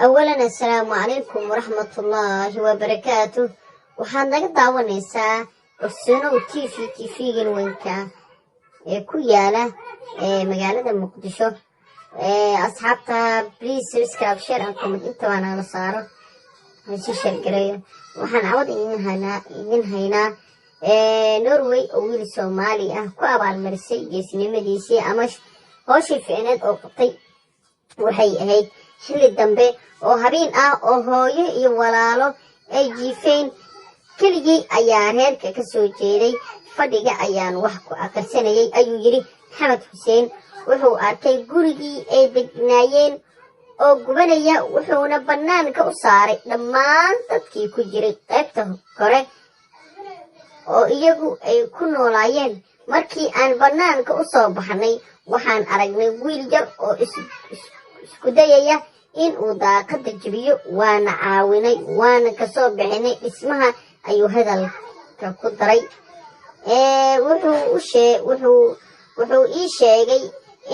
Awalan, assalaamu calaykum waraxmatullaahi wabarakaatu. Waxaad naga daawanaysaa Ogsanow TV, TV-gan weynka ee ku yaala magaalada Muqdisho. Asxaabta, please subscribe, share and comment inta waa nala saaro, si share gareeyo. Waxaan cawad idin haynaa Norway oo wiil Soomaali ah ku abaalmarisay geesnimadiisii ama hooshii ficneed oo qabtay. Waxay ahayd xilli dambe oo habeen ah oo hooyo iyo walaalo ay jiifeen. Keligii ayaa reerka ka soo jeeday. Fadhiga ayaan wax ku aqrisanayay, ayuu yidhi Maxamed Xuseen. Wuxuu arkay gurigii ay degnaayeen oo gubanaya, wuxuuna bannaanka u saaray dhammaan dadkii ku jiray qaybta kore oo iyagu ay ku noolaayeen. Markii aan bannaanka u soo baxnay, waxaan aragnay wiil yar oo isku dayaya in uu daaqadda jebiyo. Waana caawinay, waana kasoo bixinay dhismaha, ayuu hadalka ku daray. Wuxuu ii sheegay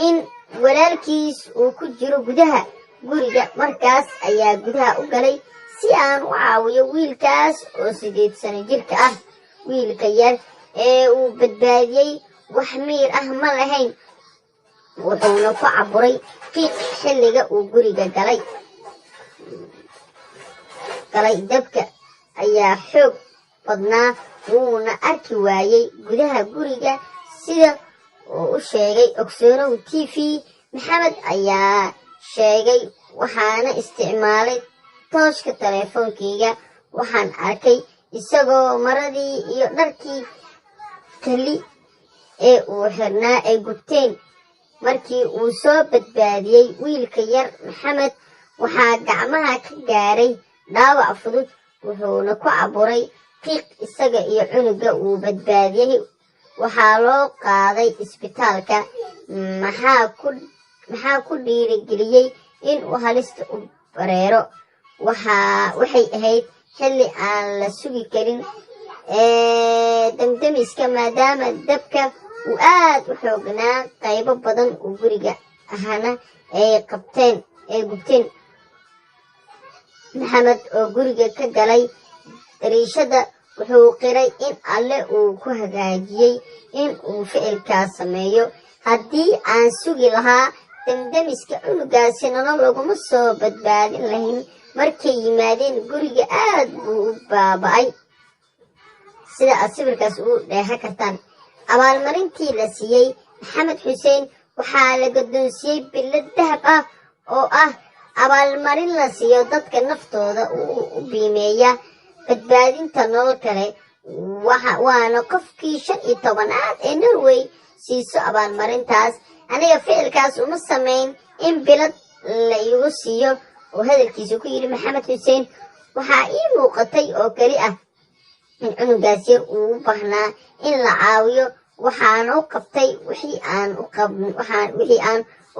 in walaalkiis uu ku jiro gudaha guriga. Markaas ayaa gudaha u galay si aan u caawiyo wiilkaas oo 8 sano jirka ah. Wiilka yar ee uu badbaadiyey wax miir ah ma lahayn, wuxuuna ku caburay qiiq xilliga uu guriga galay. Dabka ayaa xoog badnaa, wuuna arki waayey gudaha guriga, sida uu u sheegay Ogsoonow TV. Maxamed ayaa sheegay, "Waxaana isticmaalay tooshka teleefoonkayga. Waxaan arkay isagoo maradii iyo dharkii keli ee uu xirnaa ay gubteen." Markii uu soo badbaadiyey wiilka yar, Maxamed waxaa gacmaha ka gaaray dhaawac fudud, wuxuuna ku caburay qiiq. Isaga iyo cunuga uu badbaadiyey waxaa loo qaaday isbitaalka. Maxaa ku dhiirigeliyey in uu halista u bareero? Waxay ahayd xilli aan la sugi karin damdamiska, maadaama dabka uu aad u xoognaa, qaybo badan oo guriga ahna ay qabteen, ay gubteen. Maxamed oo guriga ka galay dariishada wuxuu qiray in Alle uu ku hagaajiyey in uu ficilkaas sameeyo. "Haddii aan sugi lahaa damdamiska, cunugaasi nolol laguma soo badbaadin lahayn. Markay yimaadeen, guriga aad buu u baaba'ay," sida aad sawirkaas ugu dheehan kartaan. Abaalmarintii la siiyey Maxamed Xuseen waxaa la guddoonsiiyey billad dahab ah, oo ah abaalmarin la siiyo dadka naftooda u biimeeya badbaadinta nolol kale, waana qofkii 15aad ee Norway siiso abaalmarintaas. "Aniga ficilkaas uma samayn in bilad la iigu siiyo," oo hadalkiisa ku yidhi Maxamed Xuseen. "Waxaa ii muuqatay oo keli ah in cunugaas yar uu u baahnaa in la caawiyo. Waxaana u qabtay wixii aan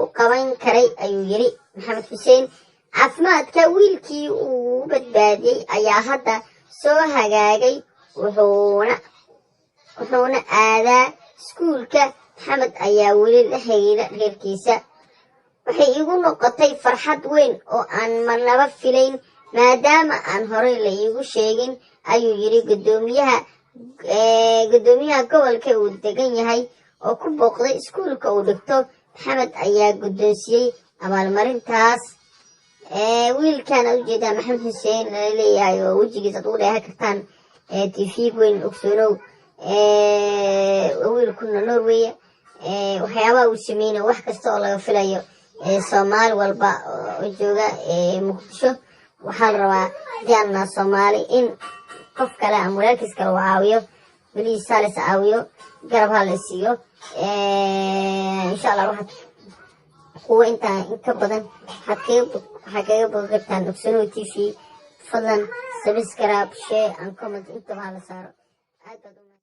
u qaban karay," ayuu yidhi Maxamed Xuseen. Caafimaadka wiilkii uu badbaadiyey ayaa hadda soo hagaagay, wuxuuna aadaa iskuulka. Maxamed ayaa weli la xiriira reerkiisa. "Waxay igu noqotay farxad weyn oo aan marnaba filayn, maadaama aan horey la iigu sheegin," ayuu yidhi. Guddoomiyaha gobolka uu degan yahay oo ku booqday iskuulka uu dhigto Maxamed ayaa guddoonsiiyey abaalmarintaas. Wiilkan aad ujeedaa, Maxamed Xuseen lala leeyahay, oo wejigiisa aad ugu dheehan kartaan TV weyn Ogsoonow, wiilkuna Norway waxyaabaha uu sameynayo, wax kasta oo laga filayo Soomaali walba oo jooga Muqdisho. Waxaa la rabaa hadii aan Soomaali in qof kale ama walaalkiis kale uu caawiyo. Please, halis caawiyo, garab ha la siiyo, insha Allah. Waxaad kuwa intaa in ka badan waxaad kaga bogan kartaan Ogsanow TV. Fadlan subscribe, share and comment intaba hala saaro. Aad baad.